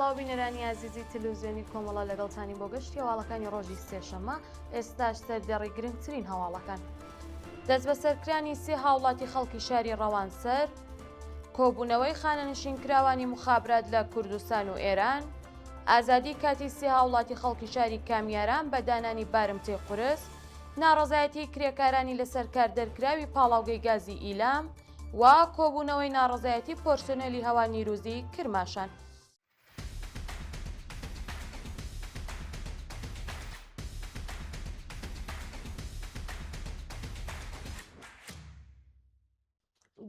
سڵاو بینەرانی ئازیزی تلوزیۆنی کۆمەڵە لەگەڵتانی بۆ گەشتی هەواڵەکانی ڕۆژی سێشەممە ئێستاش سەردێڕی گرنگترین هەواڵەکان. دەستبەسەرکرانی سێ هاوڵاتی خەڵکی شاری ڕەوانسەر، کۆبوونەوەی خانەنشینکراوانی موخابرات لە کوردستان و ئێران، ئازادی کاتی سێ هاوڵاتی خەڵکی شاری کامیاران بە دانانی بارمتەی قورس، ناڕەزایەتی کرێکارانی لەسەر کار دەرکراوی پاڵاوگەی گازی ئیلام و کۆبوونەوەی ناڕەزایەتی پۆرسۆنێلی هەوا نیروزی کرماشان.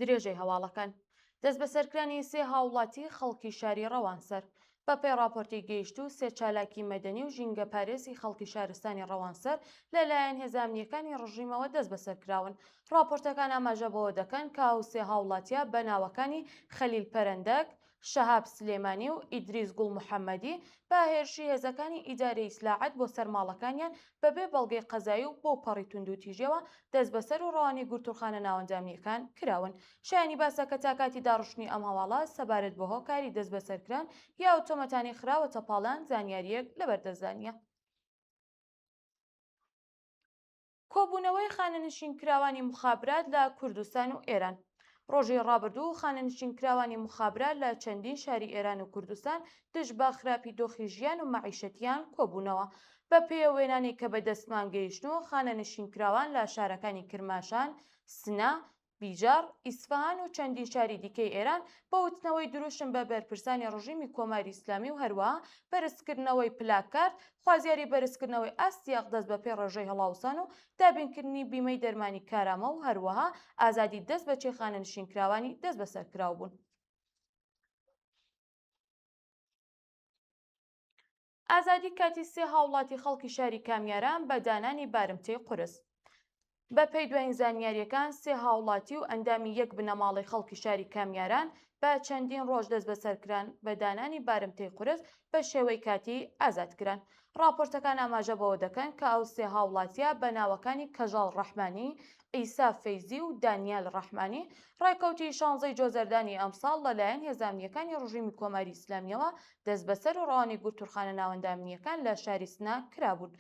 درێژەی هەواڵەکان. دەستبەسەرکرانی سێ هاوڵاتی خەڵکی شاری ڕەوانسەر. بەپێی ڕاپۆرتی گەیشتوو، سێ چالاکی مەدەنی و ژینگەپارێزی خەڵکی شارستانی ڕەوانسەر لە لایەن هێزە ئەمنییەکانی ڕژیمەوە دەستبەسەر کراون. ڕاپۆرتەکان ئاماژە بەوە دەکەن کە ئەو سێ هاوڵاتییە بە ناوەکانی خەلیل پەرەندەک، شەهاب سلێمانی و ئیدریس گوڵ محەمەدی بە هێرشی هێزەکانی ئیدارەی ئیتلاعات بۆ سەر ماڵەکانیان بەبێ بەڵگەی قەزایی و بەوپەڕی توندوتیژیەوە دەستبەسەر و ڕەوانەی گرتووخانە ناوەندە ئەمنییەکان کراون. شایانی باسە کە تا کاتی داڕشتنی ئەم هەواڵە سەبارەت بە هۆکاری دەستبەسەرکران یا ئەو تۆمەتانەی خراوەتە پاڵیان زانیارییەک لەبەردەستدا نییە. کۆبوونەوەی خانەنشینکراوانی موخابرات لە کوردستان و ئێران ڕۆژی ڕابردوو خانەنشینکراوانی موخابرات لە چەندین شاری ئێران و کوردستان دژ بە خراپی دۆخی ژیان و مەعیشەتیان کۆبوونەوە. بە پێی ئەو وێنانەی کە بە دەستمان گەیشتن و خانەنشینکراوان لە شارەکانی کرماشان، سنە، بیجاڕ، ئیسفەهان و چەندین شاری دیکەی ئێران بە وتنەوەی دروشم بە بەرپرسانی ڕژیمی کۆماری ئیسلامی و هەروەها بەرزکردنەوەی پلاکارد خوازیاری بەرزکردنەوەی ئاستی ئەقدەست بە پێی ڕێژەی هەڵاوسان و دابینکردنی بیمەی دەرمانی کارامە و هەروەها ئازادی دەست بەچێ خانەنشینکراوانی دەستبەسەرکراو بوون. ئازادی کاتی سێ هاوڵاتی خەڵکی شاری کامیاران بە دانانی بارمتەی قورس. بە پێی دوایین زانیارییەکان سێ هاوڵاتی و ئەندامی یەک بنەماڵەی خەڵکی شاری کامیاران بە چەندین ڕۆژ دەستبەسەرکران بە دانانی بارمتەی قورس بە شێوەی کاتی ئازاد کران. ڕاپۆرتەکان ئاماژە بەوە دەکەن کە ئەو سێ هاوڵاتییە بە ناوەکانی کەژاڵ ڕەحمانی، عیسا فەیزی و دانیال ڕەحمانی ڕێکەوتی شانزەی جۆزەردانی ئەمساڵ لەلایەن هێزە ئەمنییەکانی ڕژیمی کۆماری ئیسلامییەوە دەستبەسەر و ڕەوانەی گورتورخانە ناوەندە ئەمنییەکان لە شاری سنە کرابوون.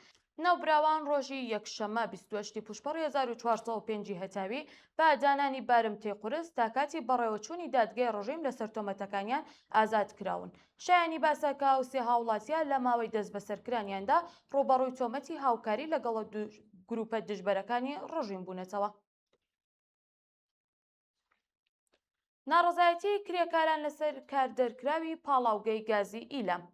ناوبراوان ڕۆژی یەکشەممە 28 ی پووشپەڕی 1405 ی هەتاوی بە دانانی بارمتەی قورس تا کاتی بەڕێوەچوونی دادگای ڕژیم لەسەر تۆمەتەکانیان ئازاد کراون. شایانی باسە کە ئەو سێ هاوڵاتییە لە ماوەی دەستبەسەرکرانیاندا ڕووبەڕووی تۆمەتی هاوکاری لەگەڵ گرووپە دژبەرەکانی ڕژیم بوونەتەوە. ناڕەزایەتیی کرێکاران لەسەر کار دەرکراوی پاڵاوگەی گازی ئیلام.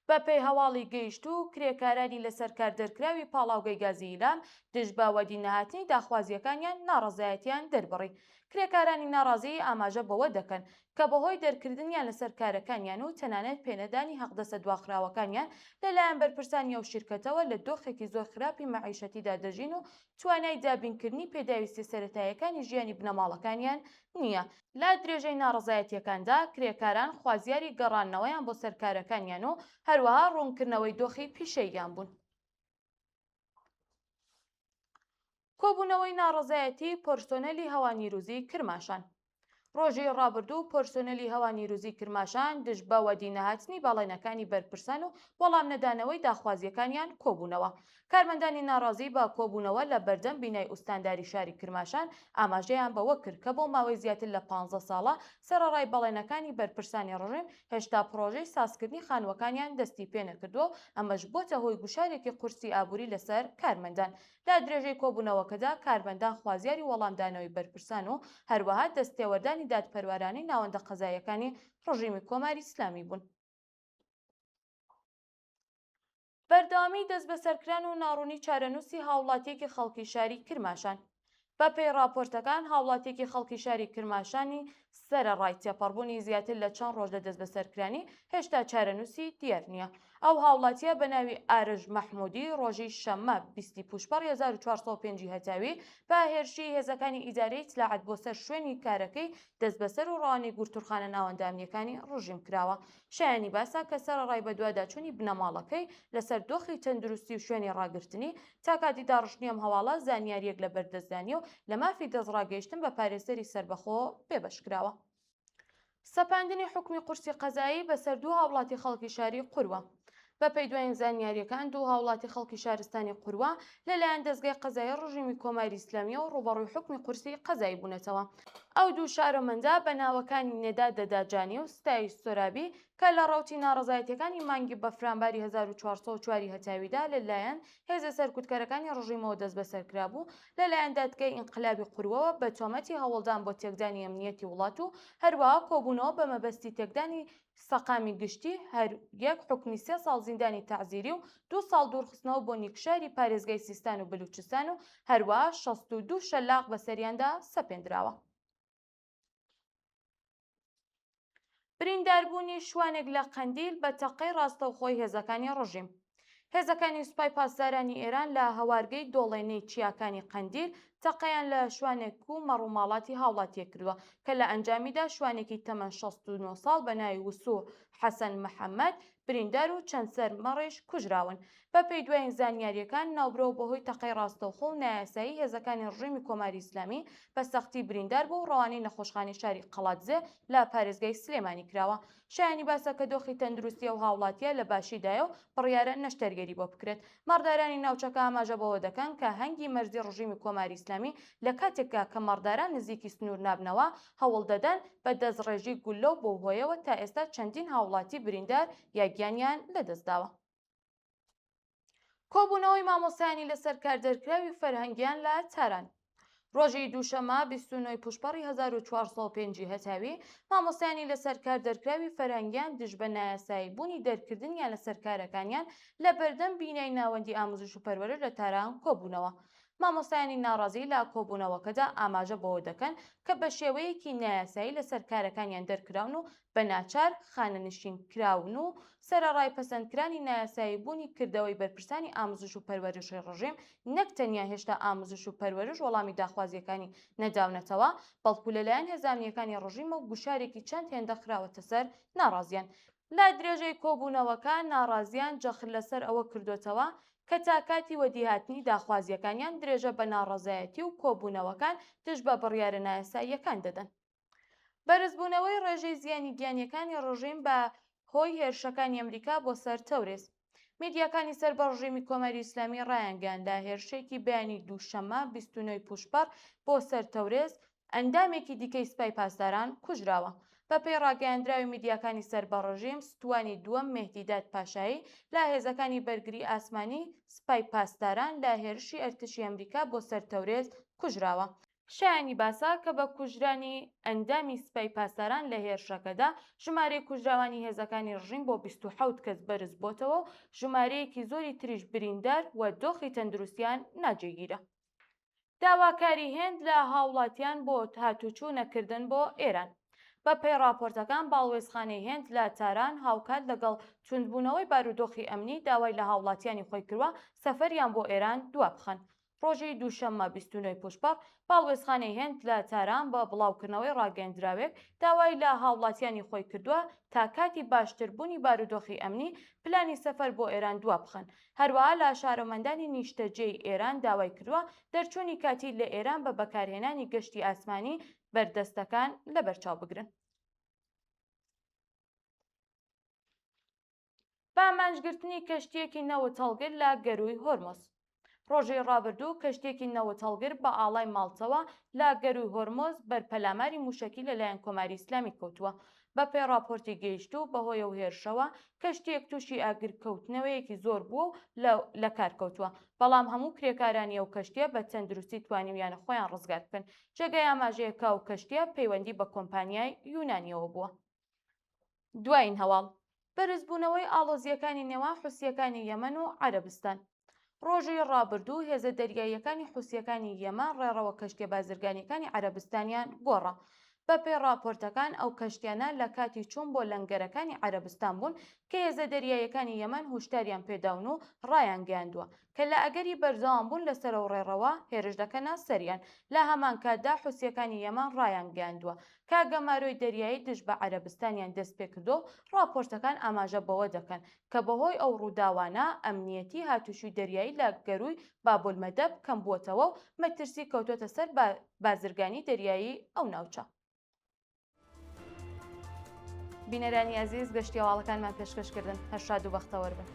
بە پێی هەواڵی گەیشتوو، کرێکارانی لەسەر کار دەرکراوی پاڵاوگەی گازی ئیلام دژ بە وەدی نەهاتنی داخوازییەکانیان ناڕەزایەتییان دەربڕی. کرێکارانی ناڕازی ئاماژە بەوە دەکەن کە بەهۆی دەرکردنیان لەسەر کارەکانیان و تەنانەت پێنەدانی حەقدەستە دواخراوەکانیان لەلایەن بەرپرسانی ئەو شیرکەتەوە لە دۆخێکی زۆر خراپی مەعیشەتیدا دەژین و توانای دابینکردنی پێداویستیە سەرەتاییەکانی ژیانی بنەماڵەکانیان نییە. لە درێژەی ناڕەزایەتییەکاندا کرێکاران خوازیاری گەڕاندنەوەیان بۆ سەر کارەکانیان و هەروەها ڕوونکردنەوەی دۆخی پیشەییان بوون. کۆبوونەوەی ناڕەزایەتی پۆرسۆنێلی هەوانیروزی کرماشان ڕۆژی ڕابردوو پۆرسۆنێلی هەوانیروزی کرماشان دژ بە وەدی نەهاتنی بەڵێنەکانی بەرپرسان و وەڵام نەدانەوەی داخوازییەکانیان کۆبوونەوە. کارمەندانی ناڕازی بە کۆبوونەوە لە بەردەم بینای ئوستانداری شاری کرماشان ئاماژەیان بەوە کرد کە بۆ ماوەی زیاتر لە پانزە ساڵە سەرەڕای بەڵێنەکانی بەرپرسانی ڕژیم هێشتا پڕۆژەی سازکردنی خانووەکانیان دەستی پێنەکردووە و ئەمەش بۆتە هۆی گوشارێکی قورسی ئابووری لەسەر کارمەندان. لە درێژەی کۆبوونەوەکەدا کارمەندان خوازیاری وەڵامدانەوەی بەرپرسان و هەروەها دەستتێوەردانی دادپەروەرانەی ناوەندە قەزاییەکانی ڕژیمی کۆماری ئیسلامی بوون. بەردەوامیی دەستبەسەرکران و ناڕوونی چارەنووسی هاوڵاتییەکی خەڵکی شاری کرماشان. بەپێی ڕاپۆرتەکان، هاوڵاتییەکی خەڵکی شاری کرماشانی سەرەڕای تێپەڕبوونی زیاتر لە چەند ڕۆژ لە دەستبەسەرکرانی، هێشتا چارەنووسی دیار نییە. ئەو هاوڵاتییە بە ناوی ئارش مەحموودی ڕۆژی شەممە 20 ی پووشپەڕی 1405 ی هەتاوی بە هێرشی هێزەکانی ئیدارەی ئیتلاعات بۆ سەر شوێنی کارەکەی دەستبەسەر و ڕەوانەی گورتورخانە ناوەندە ئەمنییەکانی ڕژیم کراوە. شایانی باسە کە سەرەڕای بەدواداچوونی بنەماڵەکەی لەسەر دۆخی تەندروستی و شوێنی ڕاگرتنی، تا کاتی داڕشتنی ئەم هەواڵە زانیارییەک لە بەردەستدا نییە و لە مافی دەستڕاگەیشتن بە پارێزەری سەربەخۆ بێبەش کراوە. سەپاندنی حوکمی قورسی قەزایی بەسەر دوو هاوڵاتی خەڵکی شاری قوروە. بەپێی دوایین زانیارییەکان دوو هاوڵاتی خەڵکی شارستانی قوروە لەلایەن دەزگای قەزایی ڕژیمی کۆماری ئیسلامییەوە ڕووبەڕووی حوکمی قورسی قەزایی بوونەتەوە. ئەو دوو شارۆمەندە بە ناوەکانی نێدا دەداجانی و ستایش سۆرابی کە لە ڕەوتی ناڕەزایەتییەکانی مانگی بەفرانباری 1404 ی هەتاویدا لە لایەن هێزە سەرکوتکەرەکانی ڕژیمەوە دەستبەسەر کرابوو، لە لایەن دادگای ئینقلابی قوروەوە بە تۆمەتی هەوڵدان بۆ تێکدانی ئەمنییەتی وڵات و هەروەها کۆبوونەوە بە مەبەستی تێکدانی سەقامی گشتی هەر یەک حوکمی سێ ساڵ زیندانی تەعزیری و دوو ساڵ دوورخستنەوە بۆ نیکشاری پارێزگای سیستان و بلوچستان و هەروەها 62 شەلاق بەسەریاندا سەپێندراوە. برینداربوونی شوانێک لە قەندیل بە تەقەی ڕاستەوخۆی هێزەکانی ڕژیم. هێزەکانی سوپای پاسدارانی ئێران لە هەوارگەی دۆڵێنەی چیاکانی قەندیل تەقەیان لە شوانێک و مەڕوماڵاتی هاوڵاتییەک کردووە کە لە ئەنجامیدا شوانێکی تەمەن 69 ساڵ بە ناوی وسوو حەسەن محەممەد بریندار و چەند سەر مەڕیش کوژراون. بەپێی دوایین زانیارییەکان، ناوبراو بەهۆی تەقەی ڕاستەوخۆ و نایاسایی هێزەکانی ڕژێمی کۆماری ئیسلامی بە سەختی بریندار بوو و ڕەوانەی نەخۆشخانەی شاری قەڵادزێ لە پارێزگای سلێمانی کراوە. شایانی باسە کە دۆخی تەندروستی ئەو هاوڵاتییە لە باشیدایە و بڕیارە نەشتەرگەری بۆ بکرێت. مەڕدارانی ناوچەکە ئاماژە بەوە دەکەن کە هەنگی مەرزی ڕژیمی کۆماری ئیسلامی لە کاتێکدا کە مەڕداران نزیکی سنوور نابنەوە، هەوڵ دەدەن بە دەستڕێژی گوللە و بەو هۆیەوە تا ئێستا چەندین هاوڵاتی بریندار یا گیانیان لەدەستداوە. کۆبوونەوەی مامۆستایانی لەسەر کار دەرکراوی فەرهەنگیان لە تاران. ڕۆژی دووشەممە 29 ی پووشپەڕی 1405 ی هەتاوی، مامۆستایانی لەسەر کار دەرکراوی فەرهەنگیان دژ بە نایاسایی بوونی دەرکردنیان لەسەر کارەکانیان لە بەردەم بینای ناوەندی ئاموزش و پەروەرش لە تاران کۆبوونەوە. مامۆستایانی ناڕازی لە کۆبوونەوەکەدا ئاماژە بەوە دەکەن کە بە شێوەیەکی نایاسایی لەسەر کارەکانیان دەرکراون و بە ناچار خانەنشین کراون و سەرەڕای پەسەندکرانی نایاسایی بوونی کردەوەی بەرپرسانی ئاموزش و پەروەرشی ڕژیم نەک تەنیا هێشتا ئاموزش و پەروەرش وەڵامی داخوازییەکانی نەداونەتەوە بەڵکو لەلایەن هێزە ئەمنییەکانی ڕژیمەوە گوشارێکی چەند هێندە خراوەتە سەر ناڕازیان. لە درێژەی کۆبوونەوەکە ناڕازیان جەخت لەسەر ئەوە کردۆتەوە کە تا کاتی وەدیهاتنی داخوازییەکانیان درێژە بە ناڕەزایەتی و کۆبوونەوەکان دژ بە بڕیارە نایاساییەکان دەدەن. بەرزبوونەوەی ڕێژەی زیانی گیانییەکانی ڕژیم بە هۆی هێرشەکانی ئەمریکا بۆ سەر تەورێز. میدیاکانی سەر بە ڕژێمی کۆماری ئیسلامی ڕایانگەیاند لە هێرشێکی بەیانی دووشەممە 29 ی پووشپەڕ بۆ سەر تەورێز، ئەندامێکی دیکەی سپای پاسداران کوژراوە. بەپێی ڕاگەیاندراوی میدیاکانی سەر بە ڕژیم، ستوانی دووەم مێهدیداد پاشایی لە هێزەکانی بەرگری ئاسمانی سپای پاسداران لە هێرشی ئەرتشی ئەمریکا بۆ سەر تەورێز کوژراوە. شایانی باسە کە بە کوژرانی ئەندامی سپای پاسداران لە هێرشەکەدا، ژمارەی کوژراوانی هێزەکانی ڕژیم بۆ 27 کەس بەرز بۆتەوە و ژمارەیەکی زۆری تریش بریندار و دۆخی تەندروستیان ناجێگیرە. داواکاری هێند لە هاوڵاتیان بۆ هاتوچوو نەکردن بۆ ئێران. بە پێی ڕاپۆرتەکان باڵوێزخانەی هێند لە تاران هاوکات لەگەڵ توندبوونەوەی بارودۆخی ئەمنی داوای لە هاوڵاتیانی خۆی کردوە سەفەریان بۆ ئێران دوابخەن. ڕۆژی دووشەممە 29 ی پووشپەڕ، باڵوێزخانەی هێند لە تاران بە بڵاوکردنەوەی ڕاگەیەندراوێک داوای لە هاوڵاتیانی خۆی کردووە تا کاتی باشتربوونی بارودۆخی ئەمنی پلانی سەفەر بۆ ئێران دوابخەن. هەروەها لە شارۆمەندانی نیشتەجێی ئێران داوای کردووە دەرچوونی کاتی لە ئێران بە بەکارهێنانی گەشتی ئاسمانی بەردەستەکان لەبەرچاو بگرن. بە ئامانجگرتنی کەشتییەکی نەوتهەڵگر لە گەرووی هۆرمز. ڕۆژی ڕابردوو کەشتییەکی نەوتهەڵگر بە ئاڵای ماڵتەوە لە گەرووی هۆرمز بەر پەلاماری مووشەکی لەلایەن کۆماری ئیسلامی کەوتووە. بەپێی ڕاپۆرتی گەیشتوو، بەهۆی ئەو هێرشەوە کەشتییەک تووشی ئاگرکەوتنەوەیەکی زۆر بووە و لە لەکار کەوتووە، بەڵام هەموو کرێکارانی ئەو کەشتییە بە تەندروستی توانیویانە خۆیان ڕزگار بکەن. جێگای ئاماژەیە کە ئەو کەشتییە پەیوەندی بە کۆمپانیای یونانییەوە بووە. دوایین هەواڵ، بەرزبوونەوەی ئاڵۆزییەکانی نێوان حوسییەکانی یەمەن و عەرەبستان. ڕۆژی ڕابردوو هێزە دەریاییەکانی حوسییەکانی یەمەن ڕێڕەوە کەشتییە بازرگانییەکانی عەرەبستانیان گۆڕا. بەپێی ڕاپۆرتەکان ئەو کەشتیانە لە کاتی چوون بۆ لەنگەرەکانی عەرەبستان بوون کە هێزە دەریاییەکانی یەمەن هوشداریان پێداون و ڕایانگەیاندووە کە لە ئەگەری بەردەوام بوون لەسەر ئەو ڕێڕەوە هێرش دەکەنە سەریان. لە هەمان کاتدا حوسییەکانی یەمەن ڕایانگەیاندووە کە گەمارۆی دەریایی دژ بە عەرەبستانیان دەستپێکردووە و ڕاپۆرتەکان ئاماژە بەوە دەکەن کە بەهۆی ئەو ڕووداوانە ئەمنییەتی هاتوچوی دەریایی لە گەرووی بابولمەدەب کەمبووەتەوە و مەترسی کەوتووەتە سەر بازرگانی دەریایی ئەو ناوچە. بینەرانی ئەزیز گەشتی هەواڵەکانمان پێشکەش کردن. هەر شاد و بەختەوەر بن.